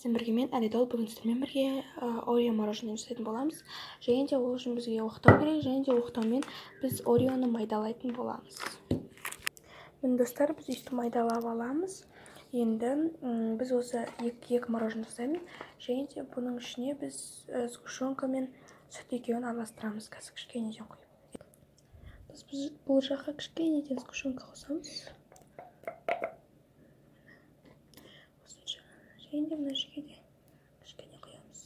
Сіздермен бірге мен, Аридол. Бүгін сіздермен бірге Орео мороженое жасайтын боламыз. Және де ол үшін бізге оқтау керек, және де оқтаумен біз Ореоны майдалайтын боламыз. Міне, достар, біз өйстіп майдалап аламыз. Енді біз осы екі мороженое жасаймыз. Және де бұның ішіне біз сгущенка мен сүт екеуін араластырамыз. Қазір кішкенеден құйып. Біз бұл жаққа кішкенеден сгущенка қосамыз. Және де мына жерге де кішкене құямыз.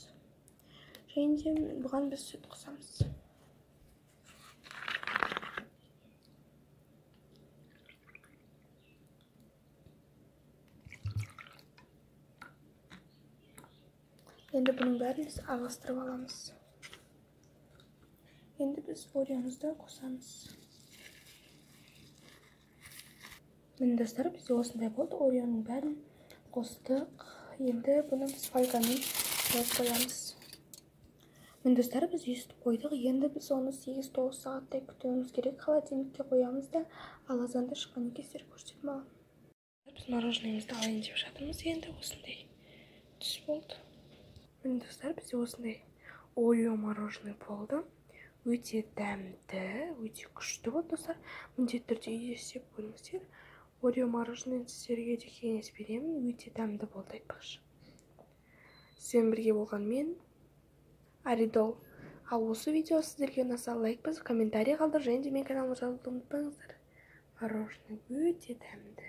Және де бұған біз сүт қосамыз. Енді бұның бәрін біз араластырып аламыз. Енді біз Ореомызды қосамыз. Міне, достар, бізде осындай болды. Ореоның бәрін қостық. Енді бұны біз фольгамен жауып қоямыз. Міне, достар, біз өйстіп қойдық. Енді біз оны 8-9 сағаттай күтуіміз керек. Холодильникке қоямыз да, ал азанда шыққаннан кейін сіздерге көрсететін боламын. Біз мороженоемызды алайын деп жатырмыз. Енді осындай түс болды. Міне, достар, бізде осындай Орео мороженое болды. Өте дәмді, өте күшті болды, достар. Міндетті түрде үйде істеп көріңіздер. Орео мороженое сіздерге де кеңес беремін. Өте дәмді болды, айтпақшы. Сіздермен бірге болған мен, Аридол. Ал осы видео сіздерге ұнаса, лайк басып, комментарий қалдырып, және де менің каналыма жазылуды ұмытпаңыздар. Мороженое өте дәмді.